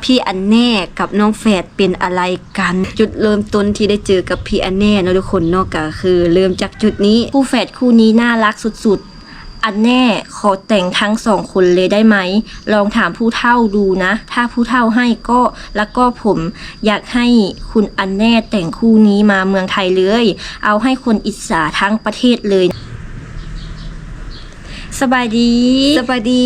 ພີ່ອັນແນ່ກັບນ້ອງແຝດເປັນອາໄລກັນ? ຈຸດເລີ່ມຕົ້ນທີ່ໄດ້ເຈີກັບພີ່ອັນແນ່ເນາະທຸກຄົນເນາະ ກໍຄືເລີ່ມຈາກຈຸດນີ້. ຄູ່ແຝດຄູ່ນີ້ໜ້າລັກສຸດໆ. ອັນແນ່ ຂໍແຕ່ງທັງສອງຄົນເລີຍໄດ້ໄໝ? ລອງຖາມຜູ້ເຖົ້າດູນະ ຖ້າຜູ້ເຖົ້າໃຫ້ກໍ ແລ້ວກໍຜົມຢາກໃຫ້ຄຸນອັນແນ່ແຕ່ງຄູ່ນີ້ມາເມືອງໄທເລີຍ ເອົາໃຫ້ຄົນອິດສາທັງປະເທດເລີຍ. ສະບາຍດີ ສະບາຍດີ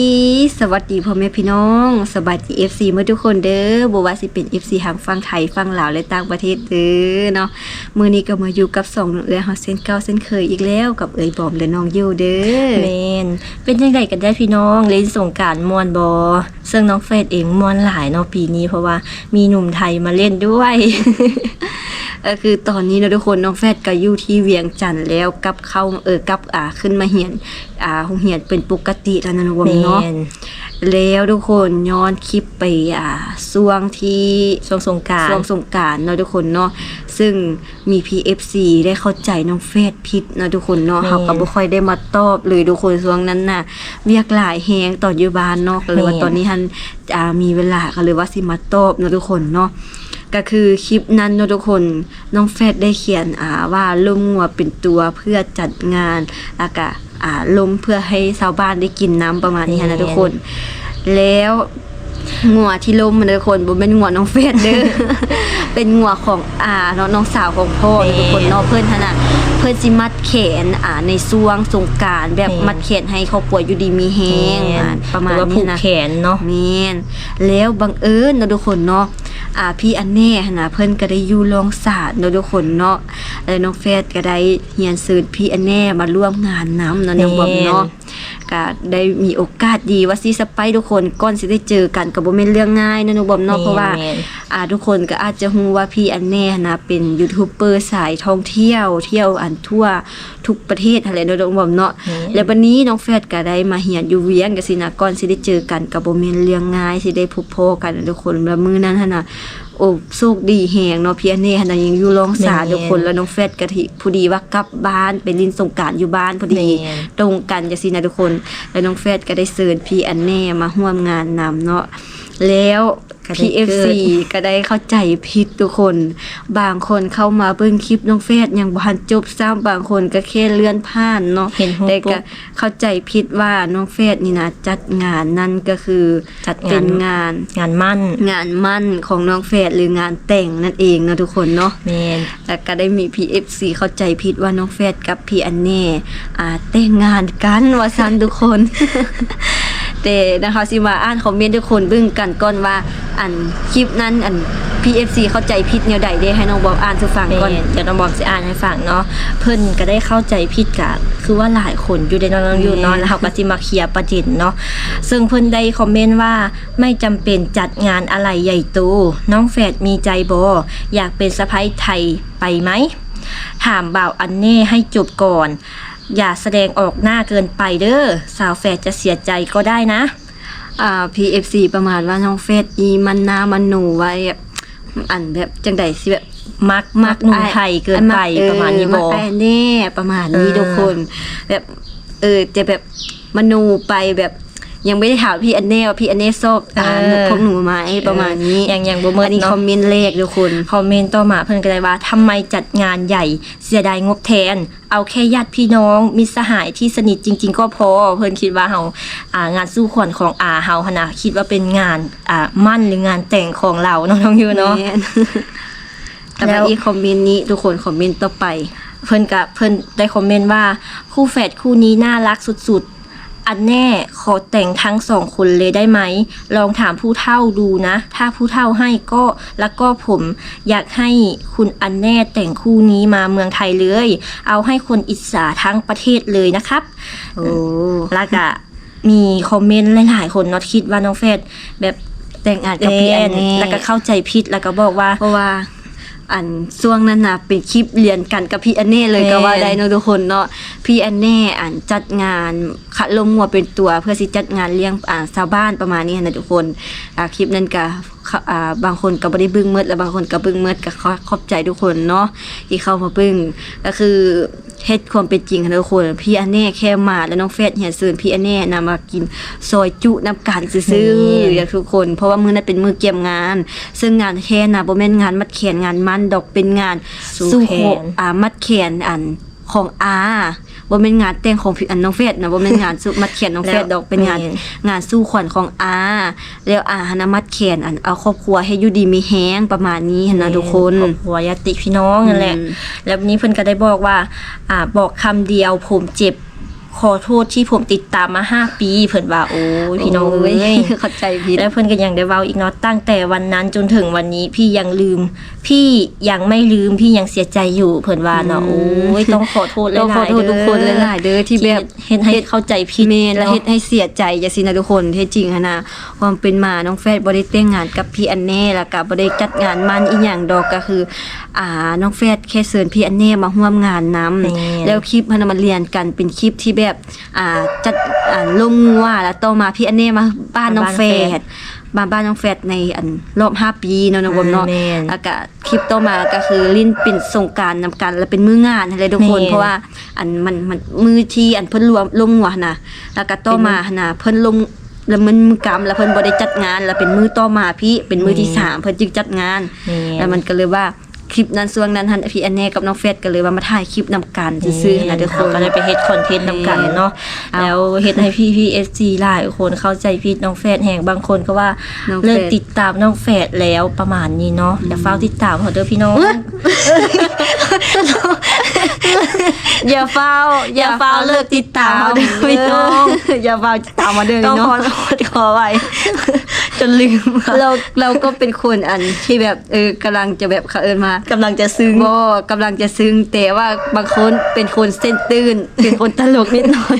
ສະຫວັດດີພໍ່ແມ່ພີ່ນ້ອງ ສະບາຍດີ ເອັຟຊີ ໝົດທຸກຄົນເດີ ບໍ່ວ່າຊິເປັນ ເອັຟຊີ ທາງຝັ່ງໄທ ຝັ່ງລາວ ແລະ ຕ່າງປະເທດເດີເນາະ. ມື້ນີ້ກໍມາຢູ່ກັບຊ່ອງນ້ອງເອື້ອຍເຮົາເຊັ່ນເກົ່າເຊັ່ນເຄີຍອີກແລ້ວ ກັບເອື້ອຍບອມ ແລະ ນ້ອງຢູ່ເດີ. ແມ່ນ ເປັນຈັ່ງໃດກັນແດ່ພີ່ນ້ອງ ຫຼິ້ນສົງການມ່ວນບໍ່? ເຊິ່ງນ້ອງແຝດເອງມ່ວນຫຼາຍເນາະປີນີ້ ເພາະວ່າມີໜຸ່ມໄທມາຫຼິ້ນດ້ວຍ. ກໍຄືຕອນນີ້ເນາະທຸກຄົນ ນ້ອງແຝດກໍຢູ່ທີ່ວຽງຈັນແລ້ວ ກັບເຂົ້າ ເອີ ກັບ ອ່າ ຂຶ້ນມາຮຽນ ອ່າ ໂຮງຮຽນເປັນປົກກະຕິແລ້ວນະນ້ອງບອມເນາະ. ແມ່ນ ແລ້ວທຸກຄົນ ຍ້ອນຄລິບໄປ ອ່າ ຊ່ວງທີ່ ຊ່ວງສົງການ ຊ່ວງສົງການເນາະທຸກຄົນເນາະ ເຊິ່ງມີພີ່ເອັຟຊີໄດ້ເຂົ້າໃຈນ້ອງແຝດຜິດເນາະທຸກຄົນເນາະ. ແມ່ນ ເຮົາກໍບໍ່ຄ່ອຍໄດ້ມາຕອບເລີຍທຸກຄົນ ຊ່ວງນັ້ນນະ ວຽກຫຼາຍແຮງຕອນຢູ່ບ້ານເນາະ ກໍເລີຍວ່າ ແມ່ນ ຕອນນີ້ຫັ້ນ ອ່າ ມີເວລາ ກໍເລີຍວ່າຊິມາຕອບເນາະທຸກຄົນເນາະ. ກໍຄືຄລິບນັ້ນເນາະທຸກຄົນ ນ້ອງແຝດໄດ້ຂຽນ ອ່າ ວ່າລົ້ມງົວເປັນຕົວເພື່ອຈັດງານ ແລ້ວກະ ອ່າ ລົ້ມເພື່ອໃຫ້ຊາວບ້ານໄດ້ກິນນຳ ປະມານນີ້ຫັ້ນນະ ແມ່ນ ທຸກຄົນ. ແລ້ວງົວທີ່ລົ້ມຫັ້ນນະທຸກຄົນ ບໍ່ແມ່ນງົວນ້ອງແຝດເດີ ເປັນງົວຂອງອາເນາະ ນ້ອງສາວຂອງພໍ່ນະ ແມ່ນ ທຸກຄົນເນາະ. ເພິ່ນຫັ້ນນະ ເພິ່ນຊິມັດແຂນ ອ່າ ໃນຊ່ວງສົງການ ແບບ ແມ່ນ ມັດແຂນໃຫ້ຄອບຄົວຢູ່ດີມີແຮງ ແມ່ນ ອ່າ ປະມານນີ້ຫັ້ນນະ ຫຼືວ່າຜູກແຂນເນາະ. ແມ່ນ ແລ້ວບັງເອີນເນາະທຸກຄົນເນາະ ອ່າ ພີ່ອັນແນ່ຫັ້ນນະ ເພິ່ນກໍໄດ້ຢູ່ລ່ອງສາດເນາະທຸກຄົນເນາະ ແລະ ນ້ອງແຝດກໍໄດ້ຮຽນເຊີນພີ່ອັນແນ່ມາຮ່ວມງານນຳເນາະ ແມ່ນ ນ້ອງບອມເນາະ. ກໍໄດ້ມີໂອກາດດີວ່າຊິສະໄປທຸກຄົນ ກ່ອນຊິໄດ້ເຈີກັນກໍບໍ່ແມ່ນເລື່ອງງ່າຍເນາະ ນ້ອງບອມເນາະ. ແມ່ນ ເພາະວ່າ ແມ່ນ ອ່າ ທຸກຄົນກໍອາດຈະຮູ້ວ່າ ພີ່ອັນແນ່ຫັ້ນນະ ເປັນຢູທູບເບີສາຍທ່ອງທ່ຽວ ທ່ຽວອັນທົ່ວທຸກປະເທດຫັ້ນແຫຼະເນາະ ນ້ອງບອມເນາະ. ແມ່ນ ແລ້ວບັດນີ້ນ້ອງແຝດກໍໄດ້ມາຮຽນຢູ່ວຽງຈັ່ງຊີ້ນະ ກ່ອນຊິໄດ້ເຈີກັນກໍບໍ່ແມ່ນເລື່ອງງ່າຍ ຊິໄດ້ພົບພໍ້ກັນນະທຸກຄົນ. ແລ້ວມື້ນັ້ນຫັ້ນນະ ໂອ້ ໂຊກດີແຮງເນາະ ພີ່ອັນແນ່ຫັ້ນນະຍັງຢູ່ລ່ອງສາດ ແມ່ນ ທຸກຄົນ ແລ້ວນ້ອງແຝດກໍທີ່ ພໍດີວ່າກັບບ້ານໄປຫຼິ້ນສົງການຢູ່ບ້ານພໍດີ ແມ່ນ ຕົງກັນຈັ່ງຊີ້ນະທຸກຄົນ. ແລ້ວນ້ອງແຝດກໍໄດ້ເຊີນພີ່ອັນແນ່ມາຮ່ວມງານນຳເນາະ ແລ້ວ ກໍໄດ້ ພີ່ເອັຟຊີ ເກີດ ກໍໄດ້ເຂົ້າໃຈຜິດທຸກຄົນ. ບາງຄົນເຂົ້າມາເບິ່ງຄລິບນ້ອງແຝດຍັງບໍ່ທັນຈົບຊ້ຳ ບາງຄົນກໍແຄ່ເລື່ອນຜ່ານເນາະ ເຫັນຮູບ ແຕ່ກໍເຂົ້າໃຈຜິດວ່ານ້ອງແຝດນີ້ນະ ຈັດງານນັ້ນກໍຄື ຈັດງານ ເປັນງານ ງານໝັ້ນ ງານໝັ້ນຂອງນ້ອງແຝດ ຫຼື ງານແຕ່ງນັ້ນເອງເນາະທຸກຄົນເນາະ. ແມ່ນ ແລ້ວກໍໄດ້ມີພີ່ເອັຟຊີເຂົ້າໃຈຜິດວ່ານ້ອງແຝດກັບພີ່ອັນແນ່ ອ່າ ແຕ່ງງານກັນວ່າຊັ້ນທຸກຄົນ. ແຕ່ນະ ເຮົາຊິມາອ່ານຄອມເມັນທຸກຄົນເບິ່ງກັນກ່ອນວ່າ ອັນ ຄລິບນັ້ນ ອັນ ພີ່ເອັຟຊີເຂົ້າໃຈຜິດແນວໃດເດ້ ໃຫ້ນ້ອງບອມອ່ານສູ່ຟັງກ່ອນ. ແມ່ນ ດຽວນ້ອງບອມຊິອ່ານໃຫ້ຟັງເນາະ. ເພິ່ນກໍໄດ້ເຂົ້າໃຈຜິດ ກະຄືວ່າຫຼາຍຄົນຢູ່ເດ້ເນາະ ນ້ອງຢູເນາະ. ແມ່ນ ແລ້ວເຮົາກໍຊິມາເຄລຍປະເດັນເນາະ. ເຊິ່ງເພິ່ນໄດ້ຄອມເມັນວ່າ ໄມ່ຈຳເປັນຈັດງານອາໄລໃຫຍ່ໂຕ ນ້ອງແຝດມີໃຈບໍ່ ຢາກເປັນສະໃພ້ໄທໄປໄໝ? ຖາມບ່າວອັນແນ່ໃຫ້ຈົບກ່ອນ ຢ່າສະແດງອອກໜ້າເກີນໄປເດີ້ ສາວແຝດຈະເສຍໃຈກໍໄດ້ນະ. ອ່າ ພີ່ເອັຟຊີ ປະມານວ່ານ້ອງແຝດນີ້ໝັ້ນໜ້າມະໂນໄວ້ ແບບ ອັນ ແບບຈັ່ງໃດ ຊິແບບ ມັກ ມັກ ມັກໜຸ່ມໄທເກີນໄປ ປະມານນີ້ບໍ່? ມັກອ້າຍແນ່ ປະມານນີ້ ເອີ ທຸກຄົນ ແບບ ເອີ ຈະແບບມະໂນໄປ ແບບຍັງບໍ່ໄດ້ຖາມພີ່ອັນແນ່ວ່າ ພີ່ອັນແນ່ຊອບ ອ່າ ອ່າ ພວກໜູໄໝ ປະມານນີ້ ເອີ ຍັງ ຍັງບໍ່ໝົດເນາະ. ອັນນີ້ຄອມເມັນແລກທຸກຄົນ. ຄອມເມັນຕໍ່ມາເພິ່ນກໍໄດ້ວ່າ ທຳໄມຈັດງານໃຫຍ່ ເສຍດາຍງົບແທນ ເອົາແຄ່ຍາດພີ່ນ້ອງມິດສະຫາຍທີ່ສະໜິດຈິງໆກໍພໍ. ເພິ່ນຄິດວ່າເຮົາ ອ່າ ງານສູ່ຂວັນຂອງອາເຮົາຫັ້ນນະ ຄິດວ່າເປັນງານ ອ່າ ໝັ້ນ ຫຼື ງານແຕ່ງຂອງລາວເນາະ ນ້ອງຢູເນາະ. ແມ່ນ ແລ້ວ ແລ້ວອີກຄອມເມັນນີ້ທຸກຄົນ ຄອມເມັນຕໍ່ໄປ ເພິ່ນກະ ເພິ່ນໄດ້ຄອມເມັນວ່າ ຄູ່ແຝດຄູ່ນີ້ໜ້າລັກສຸດໆ ອັນແນ່ ຂໍແຕ່ງທັງສອງຄົນເລີຍໄດ້ໄໝ? ລອງຖາມຜູ້ເຖົ້າດູນະ ຖ້າຜູ້ເຖົ້າໃຫ້ກໍ ແລ້ວກໍຜົມຢາກໃຫ້ຄຸນອັນແນ່ແຕ່ງຄູ່ນີ້ມາເມືອງໄທເລີຍ ເອົາໃຫ້ຄົນອິດສາທັງປະເທດເລີຍນະຄັບ. ໂອ້ ແລ້ວກະມີຄອມເມັນຫຼາຍໆຄົນເນາະ ຄິດວ່ານ້ອງແຝດແບບ ແຕ່ງງານກັບພີ່ອັນແນ່ ແມ່ນ ແລ້ວກໍເຂົ້າໃຈຜິດ ແລ້ວກໍບອກວ່າ ເພາະວ່າ ອັນ ຊ່ວງນັ້ນນະ ເປັນຄລິບລຽນກັນກັບພີ່ອັນແນ່ເລີຍ ແມ່ນ ກໍວ່າໄດ້ເນາະທຸກຄົນເນາະ. ພີ່ອັນແນ່ ອັນ ຈັດງານຄະລົມງົວເປັນຕົວ ເພື່ອຊິຈັດງານລ້ຽງ ອ່າ ຊາວບ້ານປະມານນີ້ຫັ້ນນະທຸກຄົນ. ອ່າ ຄລິບນັ້ນກະ ອ່າ ບາງຄົນກໍບໍ່ໄດ້ເບິ່ງໝົດ ແລະ ບາງຄົນກໍເບິ່ງໝົດ ກໍ ຂ- ຂອບໃຈທຸກຄົນເນາະ ທີ່ເຂົ້າມາເບິ່ງ. ກໍຄື ເຮັດຄວາມເປັນຈິງຫັ້ນນະທຸກຄົນ ພີ່ອາແນ່ແຄ່ມາ ແລ້ວນ້ອງແຟດເຮືອນເຊີນພີ່ອາແນ່ນຳມາກິນຊອຍຈຸນຳກັນຊື່ໆ ແມ່ນ ເດີທຸກຄົນ ເພາະວ່າມື້ນັ້ນເປັນມື້ກຽມງານ ເຊິ່ງງານແຄ່ນະ ບໍ່ແມ່ນງານມັດແຂນງານໝັ້ນດອກ ເປັນງານ ສູ່ແຂນ ສູ່ ອ່າ ມັດແຂນ ອັນ ຂອງອາ ບໍ່ແມ່ນງານແຕ່ງຂອງ ອັນ ນ້ອງແຟດນະ ບໍ່ແມ່ນງານສຸ ມັດແຂນນ້ອງແຟດດອກ ແລ້ວ ເປັນງານ ແມ່ນ ງານສູ່ຂວັນຂອງອາ ແລ້ວອາຫັ້ນນະມັດແຂນ ອັນ ເອົາຄອບຄົວໃຫ້ຢູ່ດີມີແຮງ ປະມານນີ້ຫັ້ນນະ ແມ່ນ ທຸກຄົນ ຄອບຄົວຍາດຕິພີ່ນ້ອງຫັ້ນແຫຼະ ອືມ ແລ້ວບາດນີ້ເພິ່ນກໍໄດ້ບອກວ່າ ອາ ບອກຄຳດຽວ ຜົມເຈັບ ຂໍໂທດທີ່ຜົມຕິດຕາມມາຫ້າປີ ເພິ່ນວ່າ ໂອ້ຍ ພີ່ນ້ອງເອີຍ ໂອ້ຍ ເຂົ້າໃຈຜິດ ແລ້ວເພິ່ນກໍຍັງໄດ້ເວົ້າອີກເນາະ ຕັ້ງແຕ່ວັນນັ້ນຈົນເຖິງວັນນີ້ ພີ່ຍັງລືມ ພີ່ຍັງໄມ່ລືມ ພີ່ຍັງເສຍໃຈຢູ່ ເພິ່ນວ່າເນາະ ອືມ ໂອ້ຍ ຕ້ອງຂໍໂທດຫຼາຍໆ ຕ້ອງຂໍໂທດທຸກຄົນຫຼາຍໆເດີ ທີ່ແບບ ເຮັດໃຫ້ເຂົ້າໃຈຜິດ ແມ່ນ ແລ້ວເຮັດໃຫ້ເສຍໃຈຈັ່ງຊີ້ນະທຸກຄົນ ແທ້ຈິງຫັ້ນນະ ຄວາມເປັນມາ ນ້ອງແຟດບໍ່ໄດ້ແຕ່ງງານກັບພີ່ອັນແນ່ ແລ້ວກະບໍ່ໄດ້ຈັດງານໝັ້ນອີ່ຫຍັງດອກ ກະຄື ອ່າ ນ້ອງແຟດແຄ່ເຊີນພີ່ອັນແນ່ມາຮ່ວມງານນຳ ແມ່ນ ແລ້ວຄລິບຫັ້ນນະມັນລຽນກັນເປັນຄລິບທີ່ແບບ ອ່າ ຈັດ ອ່າ ລົງງົວ ແລ້ວຕໍ່ມາພີ່ອັນແນ່ມາບ້ານນ້ອງແຟດ ມາບ້ານນ້ອງແຟດ ມາບ້ານນ້ອງແຟດໃນ ອັນ ລອບຫ້າປີເນາະ ນ້ອງບົມເນາະ ອ່າ ແມ່ນ ແລ້ວກະຄລິບຕໍ່ມາກໍຄືຫຼິ້ນເປັນສົງການນຳກັນ ແລ້ວເປັນມື້ງານຫັ້ນແຫຼະທຸກຄົນ ແມ່ນ ເພາະວ່າ ອັນ ມັນ ມັນ ມື້ທີ່ ອັນ ເພິ່ນລວມ ລົງງົວຫັ້ນນະ ແລ້ວກໍຕໍ່ມາຫັ້ນນະ ເພິ່ນລົງ ແລ້ວມັນມື້ກຳ ແລ້ວເພິ່ນບໍ່ໄດ້ຈັດງານ ແລ້ວເປັນມື້ຕໍ່ມາພີ້ ເປັນມື້ທີ ແມ່ນ ສາມ ເພິ່ນຈຶ່ງຈັດງານ ແມ່ນ ແລ້ວມັນກໍເລີຍວ່າ ຄລິບນັ້ນ ຊ່ວງນັ້ນຫັ້ນ ພີ່ອັນແນ່ກັບນ້ອງແຟດກໍເລີຍວ່າມາຖ່າຍຄລິບນຳກັນຊື່ໆ ແມ່ນ ຫັ້ນນະທຸກຄົນ ເຮົາກໍໄດ້ໄປເຮັດຄອນເທັນນຳກັນເນາະ ແມ່ນ ແລ້ວເຮັດໃຫ້ພີ່ໆ ເອັຟຊີ ຫຼາຍຄົນເຂົ້າໃຈຜິດນ້ອງແຟດແຮງ ບາງຄົນກໍວ່າ ນ້ອງແຟດ ເລີກຕິດຕາມນ້ອງແຟດແລ້ວ ປະມານນີ້ເນາະ ອືມ ຢ່າຟ້າວຕິດຕາມເຮົາເດີພີ່ນ້ອງ ຢ່າຟ້າວ ຢ່າຟ້າວເລີກຕິດຕາມເຮົາເດີພີ່ນ້ອງ ຢ່າຟ້າວຕິດຕາມເຮົາເດີ ຕ້ອງ ພີ່ນ້ອງ ຂໍໂທດຂໍອະໄພ ຈົນລືມ ເຮົາ ເຮົາກໍເປັນຄົນ ອັນ ທີ່ແບບ ເອີ ກຳລັງຈະແບບ ເຂົາເອີ້ນວ່າ ກຳລັງຈະຊຶ້ງ ບໍ່ ກຳລັງຈະຊຶ້ງ ແຕ່ວ່າບາງຄົນເປັນຄົນເສັ້ນຕື້ນ ເປັນຄົນຕະຫຼົກນິດໜ້ອຍ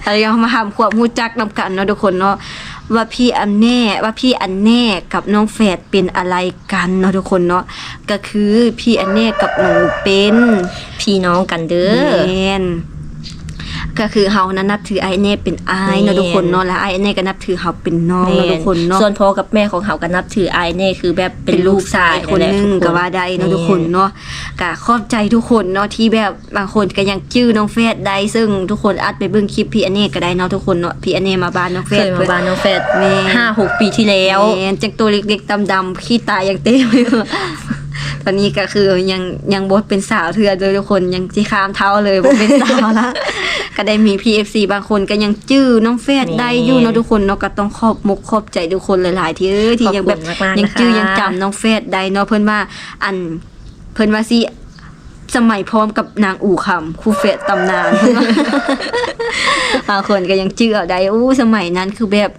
ອັນນີ້ເຮົາມາທຳຄວາມຮູ້ຈັກນຳກັນເນາະທຸກຄົນເນາະ ວ່າພີ່ອັນແນ່ ວ່າພີ່ອັນແນ່ກັບນ້ອງແຟດເປັນອະໄລກັນເນາະທຸກຄົນເນາະ ກໍຄືພີ່ອັນແນ່ກັບໜູເປັນພີ່ນ້ອງກັນເດີ ແມ່ນ ກໍຄືເຮົານັ້ນນັບຖືອ້າຍແນ່ເປັນອ້າຍເນາະ ແມ່ນ ທຸກຄົນເນາະ ແລະ ອ້າຍແນ່ກໍນັບຖືເຮົາເປັນນ້ອງເນາະ ແມ່ນ ທຸກຄົນເນາະ ສ່ວນພໍ່ກັບແມ່ຂອງເຮົາກໍນັບຖືອ້າຍແນ່ຄືແບບເປັນລູກຊາຍ ເປັນລູກຊາຍຄົນໜຶ່ງ ກໍວ່າໄດ້ເນາະ ແມ່ນ ທຸກຄົນເນາະ ກໍຂອບໃຈທຸກຄົນເນາະ ທີ່ແບບບາງຄົນກໍຍັງຈື່ນ້ອງແຟດໄດ້ ເຊິ່ງທຸກຄົນອາດໄປເບິ່ງຄລິບພີ່ອັນແນ່ກໍໄດ້ເນາະ ທຸກຄົນເນາະ ພີ່ອັນແນ່ມາບ້ານນ້ອງແຟດ ເຄີຍມາບ້ານນ້ອງແຟດ ແມ່ນ ຫ້າຫົກປີທີ່ແລ້ວ ແມ່ນ ຈັ່ງໂຕເລັກໆດຳໆ ຂີ້ຕາຍັງເຕັມ ຕອນນີ້ກໍຄືຍັງ ຍັງບໍ່ເປັນສາວເທື່ອເດີທຸກຄົນ ຍັງຊິຂ້າມເຖົ້າເລີຍ ບໍ່ເປັນສາວລະ ກໍໄດ້ມີພີ່ເອັຟຊີບາງຄົນກໍຍັງຈື່ນ້ອງແຟດໄດ້ຢູ່ເນາະ ແມ່ນ ທຸກຄົນເນາະ ກໍຕ້ອງຂອບມົກຂອບໃຈທຸກຄົນຫຼາຍໆ ທີ່ ເອີ ທີ່ຍັງແບບ ຂອບຄຸນມາກໆ ຍັງຈື່ ນະຄະ ຍັງຈຳນ້ອງແຟດໄດ້ເນາະ ເພິ່ນວ່າ ອັນ ເພິ່ນວ່າຊິສະໄໝພ້ອມກັບນາງອູຄຳ ຄູ່ແຟດຕຳນານ ເພິ່ນວ່າ ບາງຄົນກໍຍັງຈື່ເອົາໄດ້ ໂອ້ ສະໄໝນັ້ນຄືແບບ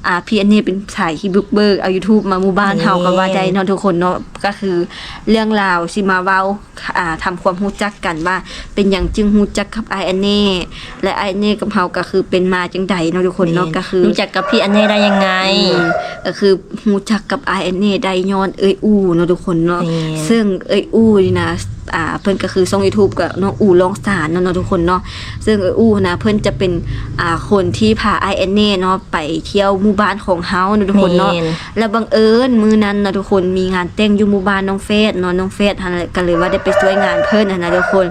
ອ່າ ພີ່ອັນແນ່ເປັນສາຍທີ່ບຸກເບີກເອົາຢູທູບມາໝູ່ບ້ານເຮົາ ແມ່ນ ກໍວ່າໄດ້ເນາະ ທຸກຄົນເນາະ ກໍຄືເລື່ອງລາວຊິມາເວົ້າ ອ່າ ທຳຄວາມຮູ້ຈັກກັນວ່າເປັນຫຍັງຈຶ່ງຮູ້ຈັກກັບອ້າຍອັນແນ່ ແລະ ອ້າຍອັນແນ່ກັບເຮົາກໍຄືເປັນມາຈັ່ງໃດເນາະ ທຸກຄົນເນາະ ແມ່ນ ກໍຄືຮູ້ຈັກກັບພີ່ອັນແນ່ໄດ້ຍັງໄງ ອືມ ກໍຄືຮູ້ຈັກກັບອ້າຍອັນແນ່ໄດ້ຍ້ອນເອື້ອຍອູເນາະ ທຸກຄົນເນາະ ແມ່ນ ເຊິ່ງເອື້ອຍອູນີ້ນະ ອ່າ ເພິ່ນກໍຄືຊ່ອງຢູທູບກໍນ້ອງອູລ້ອງສານເນາະ ເນາະ ທຸກຄົນເນາະ ເຊິ່ງເອື້ອຍອູຫັ້ນນະ ເພິ່ນຈະເປັນ ອ່າ ຄົນທີ່ພາອ້າຍແອນເນ່ເນາະ ໄປທ່ຽວໝູ່ບ້ານຂອງເຮົາເນາະ ທຸກຄົນເນາະ ແມ່ນ ແລ້ວບັງເອີນມື້ນັ້ນເນາະ ທຸກຄົນ ມີງານແຕ່ງຢູ່ໝູ່ບ້ານນ້ອງແຟດເນາະ ນ້ອງແຟດຫັ້ນແຫຼະ ກໍເລີຍວ່າໄດ້ໄປຊ່ວຍງານເພິ່ນຫັ້ນນະ ທຸກຄົນ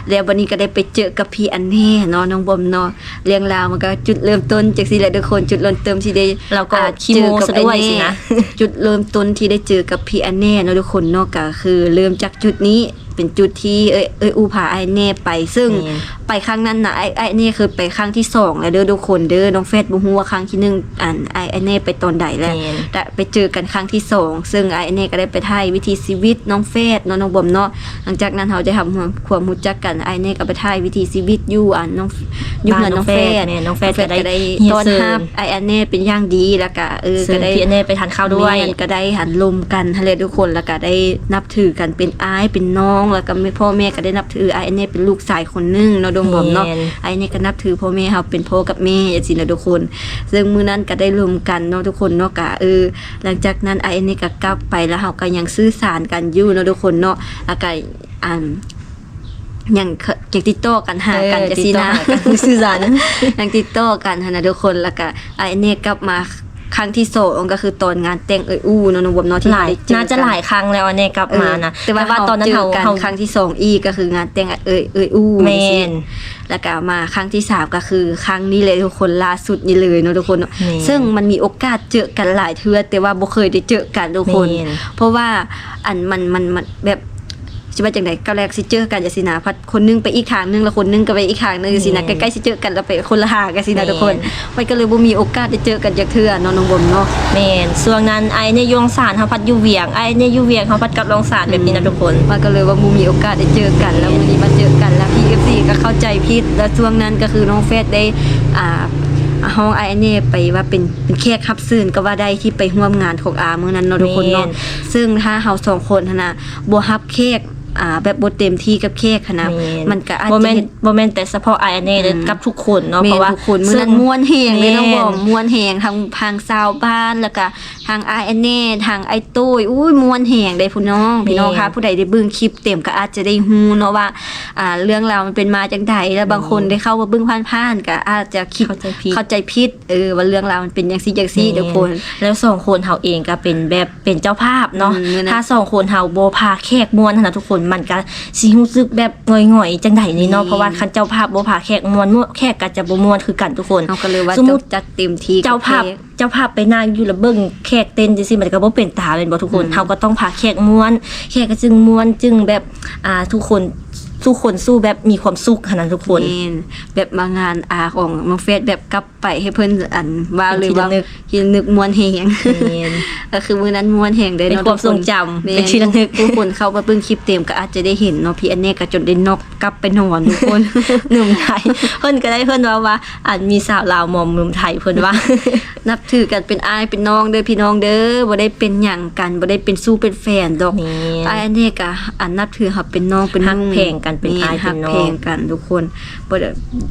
ແລ້ວບັດນີ້ກໍໄດ້ໄປເຈີກັບພີ່ອັນແນ່ເນາະ ນ້ອງບອມເນາະ ເລື່ອງລາວມັນກໍຈຸດເລີ່ມຕົ້ນຈັ່ງຊີ້ແຫຼະ ທຸກຄົນ ຈຸດເລີ່ມຕົ້ນທີ່ໄດ້ ລາວກໍ ອ່າ ຂີ້ໂມ້ຊະດ້ວຍ ເຈີກັບອ້າຍແອນເນ່ ຊິນະ ຈຸດເລີ່ມຕົ້ນທີ່ໄດ້ເຈີກັບພີ່ອັນແນ່ເນາະ ທຸກຄົນເນາະ ກໍຄືເລີ່ມຈາກຈຸດນີ້ ເປັນຈຸດທີ່ເອື້ອຍ ເອື້ອຍອູພາອ້າຍແອນເນ່ໄປ ເຊິ່ງ ແມ່ນ ໄປຄັ້ງນັ້ນນະ ອ້າຍ ອ້າຍແອນເນ່ເຄີຍໄປຄັ້ງທີສອງແລ້ວເດີ ທຸກຄົນເດີ ນ້ອງແຟດບໍ່ຮູ້ວ່າຄັ້ງທີໜຶ່ງ ອັນ ອ້າຍແອນເນ່ໄປຕອນໃດແລ້ວ ແມ່ນ ແຕ່ໄປເຈີກັນຄັ້ງທີສອງ ເຊິ່ງອ້າຍແອນເນ່ກໍໄດ້ໄປຖ່າຍວິຖີຊີວິດນ້ອງແຟດເນາະ ນ້ອງບອມເນາະ ຫຼັງຈາກນັ້ນເຮົາໄດ້ຮັບຄວາມ ຄວາມຮູ້ຈັກກັນ ອ້າຍແອນເນ່ກໍໄປຖ່າຍວິຖີຊີວິດຢູ່ ອັນ ນ້ອງ ຢູ່ເຮືອນນ້ອງແຟດ ແມ່ນ ນ້ອງແຟດກໍໄດ້ ນ້ອງແຟດກໍໄດ້ ຕ້ອນຮັບອ້າຍແອນເນ່ເປັນຢ່າງດີ ແລ້ວກໍ ເອີ ກໍໄດ້ ເຊີນພີ່ແອນເນ່ໄປທານຂ້າວດ້ວຍ ແມ່ນ ກໍໄດ້ ອັນ ລົມກັນຫັ້ນແຫຼະ ທຸກຄົນ ແລ້ວກໍໄດ້ນັບຖືກັນເປັນອ້າຍເປັນນ້ອງ ແລ້ວກໍແມ່ ພໍ່ແມ່ກໍໄດ້ນັບຖືອ້າຍແອນເນ່ເປັນລູກຊາຍຄົນໜຶ່ງເນາະ ນ້ອງບອມເນາະ ແມ່ນ ອ້າຍແອນເນ່ກໍນັບຖືພໍ່ແມ່ເຮົາເປັນພໍ່ກັບແມ່ຈັ່ງຊີ້ນະ ທຸກຄົນ ເຊິ່ງມື້ນັ້ນກໍໄດ້ລົມກັນເນາະ ທຸກຄົນເນາະ ກໍ ເອີ ຫຼັງຈາກນັ້ນອ້າຍແອນເນ່ກໍກັບໄປ ແລ້ວເຮົາກໍຍັງສື່ສານກັນຢູ່ເນາະ ທຸກຄົນເນາະ ແລ້ວກໍ ອັນ ຍັງ ຍັງຕິດຕໍ່ກັນຫາກັນ ເອີ ຈັ່ງຊີ້ນະ ຕິດຕໍ່ຫາກັນ ສື່ສານ ຍັງຕິດຕໍ່ກັນຫັ້ນນະ ທຸກຄົນ ແລ້ວກະອ້າຍແອນເນ່ກັບມາ ຄັ້ງທີສອງກໍຄືຕອນງານແຕ່ງເອື້ອຍອູ້ເນາະ ນ້ອງບອມເນາະ ທີ່ເຮົາໄດ້ເຈີກັນ ໜ້າຈະຫຼາຍຄັ້ງແລ້ວ ອາແນກກັບມານະ ເອີ ແຕ່ວ່າເຮົາເຈີກັນຄັ້ງທີສອງອີກ ກໍຄືງານແຕ່ງເອື້ອຍ ເອື້ອຍອູ້ ແມ່ນ ແລ້ວກໍມາຄັ້ງທີສາມ ກໍຄືຄັ້ງນີ້ແຫຼະທຸກຄົນ ລ່າສຸດນີ້ເລີຍເນາະທຸກຄົນເນາະ ແມ່ນ ເຊິ່ງມັນມີໂອກາດເຈີກັນຫຼາຍເທື່ອ ແຕ່ວ່າບໍ່ເຄີຍໄດ້ເຈີກັນທຸກຄົນ ແມ່ນ ເພາະວ່າອັນ ມັນ ມັນ ມັນແບບ ຊິວ່າຈັ່ງໃດ ກ້າວແລກຊິເຈີກັນຈັ່ງຊີ້ນະ ພັດຄົນໜຶ່ງໄປອີກທາງໜຶ່ງ ແລ້ວຄົນໜຶ່ງກໍໄປອີກທາງໜຶ່ງຈັ່ງຊີ້ນະ ແມ່ນ ໃກ້ໆຊິເຈີກັນ ແລ້ວໄປຄົນລະທາງຈັ່ງຊີ້ນະ ແມ່ນ ທຸກຄົນ ມັນກໍເລີຍບໍ່ມີໂອກາດໄດ້ເຈີກັນຈັກເທື່ອເນາະ ນ້ອງບອມເນາະ ແມ່ນ ຊ່ວງນັ້ນອ້າຍແນຢູ່ລອງສານ ເຮົາພັດຢູ່ວຽງ ອ້າຍແນຢູ່ວຽງ ເຮົາພັດກັບລອງສານ ອືມ ແບບນີ້ນະທຸກຄົນ ມັນກໍເລີຍວ່າບໍ່ມີໂອກາດໄດ້ເຈີກັນ ແມ່ນ ແລ້ວມື້ນີ້ມາເຈີກັນ ແລ້ວພີ່ເອັຟຊີກໍເຂົ້າໃຈຜິດ ແລ້ວຊ່ວງນັ້ນກໍຄືນ້ອງແຟດໄດ້ ອ່າ ຮ້ອງອ້າຍແນໄປວ່າເປັນ ເປັນແຂກຮັບເຊີນກໍວ່າໄດ້ ທີ່ໄປຮ່ວມງານຂອງອາມື້ນັ້ນເນາະ ທຸກຄົນເນາະ ແມ່ນ ເຊິ່ງຖ້າເຮົາສອງຄົນຫັ້ນນະ ບໍ່ຮັບແຂກ ອ່າ ແບບບໍ່ເຕັມທີ່ກັບແຂກຫັ້ນນະ ແມ່ນ ມັນກໍອາດຈະ ບໍ່ແມ່ນ ເຮັດ ບໍ່ແມ່ນແຕ່ສະເພາະອ້າຍແນເດີ ອືມ ກັບທຸກຄົນເນາະ ແມ່ນ ເພາະວ່າ ທຸກຄົນ ມື້ນັ້ນມ່ວນແຮງເລີຍ ແມ່ນ ນ້ອງບອມ ມ່ວນແຮງ ທັງ ທັງຊາວບ້ານ ແລ້ວກະທັງອ້າຍແນ ທັງອ້າຍໂຕ້ຍ ອຸ້ຍ ມ່ວນແຮງເດ້ພີ່ນ້ອງ ແມ່ນ ພີ່ນ້ອງຄະ ຜູ້ໃດໄດ້ເບິ່ງຄລິບເຕັມກໍອາດຈະໄດ້ຮູ້ເນາະວ່າ ອ່າ ເລື່ອງລາວມັນເປັນມາຈັ່ງໃດ ແລ້ວບາງຄົນ ແມ່ນ ໄດ້ເຂົ້າມາເບິ່ງຜ່ານໆ ກໍອາດຈະຄິດ ເຂົ້າໃຈຜິດ ເຂົ້າໃຈຜິດ ເອີ ວ່າເລື່ອງລາວມັນເປັນຈັ່ງຊີ້ຈັ່ງຊີ້ ແມ່ນ ທຸກຄົນ ແລ້ວສອງຄົນເຮົາເອງກໍເປັນແບບເປັນເຈົ້າພາບເນາະ ອືມ ມື້ນັ້ນ ຖ້າສອງຄົນເຮົາບໍ່ພາແຂກມ່ວນຫັ້ນນະທຸກຄົນ ມັນກໍຊິຮູ້ສຶກແບບຫງອຍໆ ຈັ່ງໃດນີ້ເນາະ ແມ່ນ ເພາະວ່າຄັນເຈົ້າພາບບໍ່ພາແຂກມ່ວນ ແຂກກໍຈະບໍ່ມ່ວນຄືກັນທຸກຄົນ ເຮົາກໍເລີຍວ່າ ສົມມຸດ ຕ້ອງຈັດເຕັມທີ່ ເຈົ້າພາບ ແຂກ ເຈົ້າພາບໄປນັ່ງຢູ່ແລ້ວເບິ່ງແຂກເຕັ້ນຈັ່ງຊີ້ ມັນກໍບໍ່ເປັນຕາແມ່ນບໍ່ທຸກຄົນ ອືມ ເຮົາກໍຕ້ອງພາແຂກມ່ວນ ແຂກກໍຈຶ່ງມ່ວນ ຈຶ່ງແບບ ອ່າ ທຸກຄົນ ທຸກຄົນສູ້ແບບມີຄວາມສຸກຫັ້ນນະທຸກຄົນ ແມ່ນ ແບບມາງານອາຂອງນ້ອງແຟດ ແບບກັບໄປໃຫ້ເພິ່ນ ອັນ ວ່າເລີຍວ່າ ເປັນທີ່ລະນຶກ ທີ່ລະນຶກມ່ວນແຮງ ແມ່ນ ກໍຄືມື້ນັ້ນມ່ວນແຮງເດ້ເນາະ ເປັນຄວາມຊົງຈຳ ແມ່ນ ເປັນທີ່ລະນຶກ ຜູ້ຄົນເຂົ້າມາເບິ່ງຄລິບເຕັມກໍອາດຈະໄດ້ເຫັນເນາະ ພີ່ແອນແນກໍຈົນໄດ້ນັອກກັບໄປນອນທຸກຄົນ ໜຸ່ມໄທ ເພິ່ນກໍໄດ້ ເພິ່ນເວົ້າວ່າ ອັນ ມີສາວລາວມອມໜຸ່ມໄທ ເພິ່ນວ່າ ນັບຖືກັນເປັນອ້າຍເປັນນ້ອງເດີພີ່ນ້ອງເດີ ບໍ່ໄດ້ເປັນຫຍັງກັນ ບໍ່ໄດ້ເປັນຊູ້ເປັນແຟນດອກ ແມ່ນ ອ້າຍແນກໍ ອັນ ນັບຖືເຮົາເປັນນ້ອງເປັນ ຮັກແພງກັນເປັນອ້າຍເປັນນ້ອງ ແມ່ນ ຮັກແພງກັນທຸກຄົນ ບໍ່ໄດ້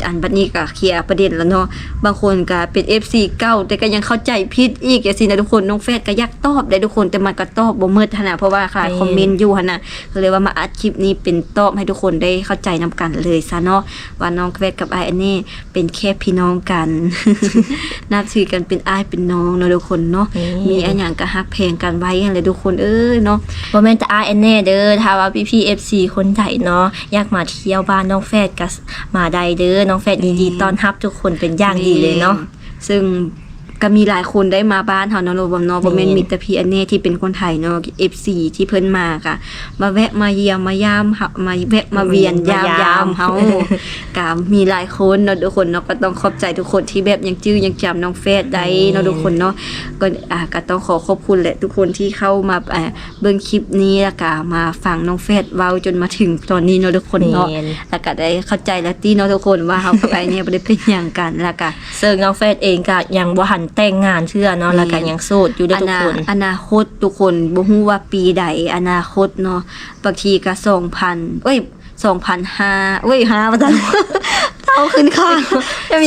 ອັນ ບັດນີ້ກໍເຄລຍປະເດັນແລ້ວເນາະ ບາງຄົນກໍເປັນເອັຟຊີເກົ່າ ແຕ່ກໍຍັງເຂົ້າໃຈຜິດອີກຈັ່ງຊີ້ນະທຸກຄົນ ນ້ອງແຟດກໍຢາກຕອບໄດ້ທຸກຄົນ ແຕ່ມັນກໍຕອບບໍ່ໝົດຫັ້ນນະ ເພາະວ່າຫຼາຍ ແມ່ນ ຄອມເມັນຢູ່ຫັ້ນນະ ກໍເລີຍວ່າມາອັດຄລິບນີ້ເປັນຕອບໃຫ້ທຸກຄົນໄດ້ເຂົ້າໃຈນຳກັນເລີຍຊະເນາະ ວ່ານ້ອງແຟດກັບອ້າຍແນ ເປັນແຄ່ພີ່ນ້ອງກັນ ນັບຖືກັນເປັນອ້າຍເປັນນ້ອງເນາະທຸກຄົນເນາະ ແມ່ນ ມີອີ່ຫຍັງກໍຮັກແພງກັນໄວ້ຫັ້ນແຫຼະທຸກຄົນເອີຍເນາະ ບໍ່ແມ່ນແຕ່ອ້າຍແນເດີ ຖ້າວ່າພີ່ໆເອັຟຊີຄົນໃດເນາະ ຢາກມາທ່ຽວບ້ານນ້ອງແຟດກໍມາໄດ້ເດີ ນ້ອງແຟດຍິນດີ ແມ່ນ ຕ້ອນຮັບທຸກຄົນເປັນຢ່າງດີເລີຍເນາະ ແມ່ນ ເຊິ່ງ ກໍມີຫຼາຍຄົນໄດ້ມາບ້ານເຮົາເນາະ ນ້ອງບອມເນາະ ແມ່ນ ບໍ່ແມ່ນມີແຕ່ພີ່ແອນແນທີ່ເປັນຄົນໄທເນາະ ເອັຟຊີທີ່ເພິ່ນມາກະມາແວະມາຢ້ຽມມາຢາມເຮົາ ມາແວະມາວຽນ ມາຢ້ຽມ ຢາມຢາມເຮົາ ກະມີຫຼາຍຄົນເນາະທຸກຄົນເນາະ ກໍຕ້ອງຂອບໃຈທຸກຄົນທີ່ແບບຍັງຈື່ຍັງຈຳນ້ອງແຟດໄດ້ເນາະ ແມ່ນ ທຸກຄົນເນາະ ກໍ ອ່າ ກໍຕ້ອງຂໍຂອບຄຸນແຫຼະທຸກຄົນທີ່ເຂົ້າມາ ອ່າ ເບິ່ງຄລິບນີ້ ແລ້ວກະມາຟັງນ້ອງແຟດເວົ້າຈົນມາເຖິງຕອນນີ້ເນາະທຸກຄົນເນາະ ແມ່ນ ແລ້ວກະໄດ້ເຂົ້າໃຈແລ້ວຕິເນາະທຸກຄົນ ວ່າເຮົາກັບອ້າຍແນບໍ່ໄດ້ເປັນຫຍັງກັນ ແລ້ວກະ ເຊິ່ງນ້ອງແຟດເອງກະຍັງບໍ່ທັນແຕ່ງງານເທື່ອເນາະ ແມ່ນ ແລ້ວກະຍັງໂສດຢູ່ເດີທຸກຄົນ ອະນາ ອະນາຄົດທຸກຄົນ ບໍ່ຮູ້ວ່າປີໃດ ອະນາຄົດເນາະ ບາງທີກະສອງພັນ ເອີຍ ສອງພັນຫ້າ ເອີຍ ຫ້າ ວ່າຊັ້ນ ເຖົ້າຂຶ້ນຂ້າງ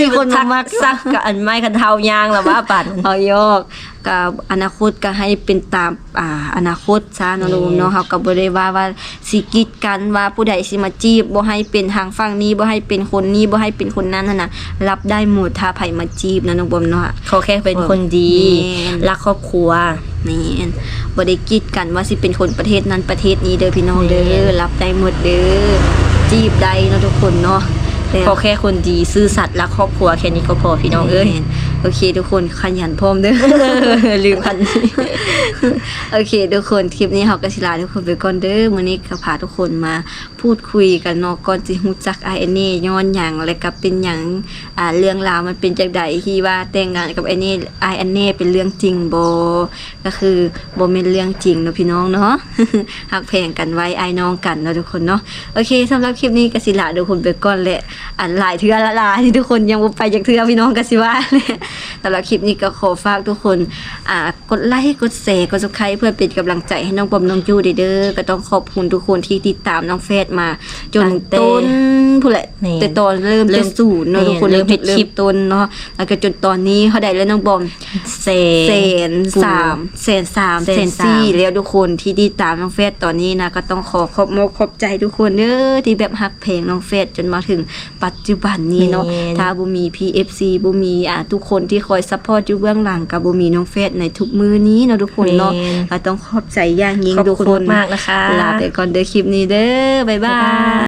ມີຄົນມາມັກ ສັກກັບອັນໄມ້ຄັນເຖົ້າຍ່າງລະວ່າປານນັ້ນ ເອົາຢອກ ກະອະນາຄົດກະໃຫ້ເປັນຕາມ ອ່າ ອະນາຄົດຊະເນາະ ແມ່ນ ເນາະ ເຮົາກໍບໍ່ໄດ້ວ່າ ວ່າຊິກີດກັນວ່າຜູ້ໃດຊິມາຈີບ ບໍ່ໃຫ້ເປັນທາງຝັ່ງນີ້ ບໍ່ໃຫ້ເປັນຄົນນີ້ ບໍ່ໃຫ້ເປັນຄົນນັ້ນຫັ້ນນະ ຮັບໄດ້ໝົດ ຖ້າໃຜມາຈີບນະ ນ້ອງບອມເນາະ ຂໍແຄ່ເປັນຄົນດີ ແມ່ນ ຮັກຄອບຄົວ ແມ່ນ ບໍ່ໄດ້ກີດກັນວ່າຊິເປັນຄົນປະເທດນັ້ນປະເທດນີ້ເດີພີ່ນ້ອງເດີ ແມ່ນ ຮັບໄດ້ໝົດເດີ ຈີບໄດ້ເນາະທຸກຄົນເນາະ ແຕ່ ຂໍແຄ່ຄົນດີ ຊື່ສັດ ຮັກຄອບຄົວ ແຄ່ນີ້ກໍພໍພີ່ນ້ອງເອີຍ ແມ່ນ ໂອເຄທຸກຄົນ ຂະຫຍັນພ້ອມເດີ ລືມອັນນີ້ ໂອເຄທຸກຄົນ ຄລິບນີ້ເຮົາກໍຊິລາທຸກຄົນໄປກ່ອນເດີ ມື້ນີ້ກໍພາທຸກຄົນມາ ພູດຄຸຍກັນເນາະ ກ່ອນຊິຮູ້ຈັກອ້າຍແອນເນ່ຍ້ອນຫຍັງ ແລະກະເປັນຫຍັງ ອ່າ ເລື່ອງລາວມັນເປັນຈັ່ງໃດ ທີ່ວ່າແຕ່ງງານກັບອ້າຍແອນເນ່ ອ້າຍແອນເນ່ເປັນເລື່ອງຈິງບໍ່ ກະຄືບໍ່ແມ່ນເລື່ອງຈິງເນາະພີ່ນ້ອງເນາະ ຮັກແພງກັນໄວ້ ອ້າຍນ້ອງກັນເນາະທຸກຄົນເນາະ ໂອເຄ ສຳລັບຄລິບນີ້ກະຊິລາທຸກຄົນໄປກ່ອນແຫຼະ ອັນຫຼາຍເທື່ອລະລາທີ່ທຸກຄົນຍັງບໍ່ໄປຈັກເທື່ອ ພີ່ນ້ອງກະຊິວ່າແຫຼະ ສຳລັບຄລິບນີ້ກະຂໍຝາກທຸກຄົນ ອ່າ ກົດໄລ ກົດແຊ ກົດຊັບສະໄຄຣບ໌ ເພື່ອເປັນກຳລັງໃຈໃຫ້ນ້ອງບອມ ນ້ອງຈູ້ເດີ ກໍຕ້ອງຂອບຄຸນທຸກຄົນທີ່ຕິດຕາມນ້ອງແຟດມາຈົນ ຕັ້ງແຕ່ ຕົ້ນພຸ້ນແຫຼະ ແມ່ນ ແຕ່ຕອນເລີ່ມແຕ່ສູນເນາະ ແມ່ນ ທຸກຄົນ ເລີ່ມເຮັດຄລິບ ເລີ່ມຈຸດເລີ່ມຕົ້ນເນາະ ແລ້ວກໍຈົນຕອນນີ້ເທົ່າໃດແລ້ວນ້ອງບອມ ແສນ ແສນສາມ ແສນສາມ ແສນສີ່ ແສນສີ່ແລ້ວ ທຸກຄົນທີ່ຕິດຕາມນ້ອງແຟດຕອນນີ້ນະ ກໍຕ້ອງຂໍຂອບມົກຂອບໃຈທຸກຄົນເດີ ທີ່ແບບຮັກແພງນ້ອງແຟດຈົນມາເຖິງ ປັດຈຸບັນນີ້ເນາະ ແມ່ນ ຖ້າບໍ່ມີພີ່ເອັຟຊີ ບໍ່ມີ ອ່າ ທຸກຄົນ ທີ່ຄອຍຊັບພອດຢູ່ເບື້ອງຫຼັງ ກໍບໍ່ມີນ້ອງແຟດໃນທຸກມື້ນີ້ເນາະທຸກຄົນເນາະ. ແມ່ນ. ກໍຕ້ອງຂອບໃຈຢ່າງຍິ່ງ ຂອບຄຸນທຸກຄົນ ມາກໆ ນະຄະ. ລາໄປກ່ອນເດີຄລິບນີ້ເດີ. ບາຍບາຍ. ບາຍບາຍ.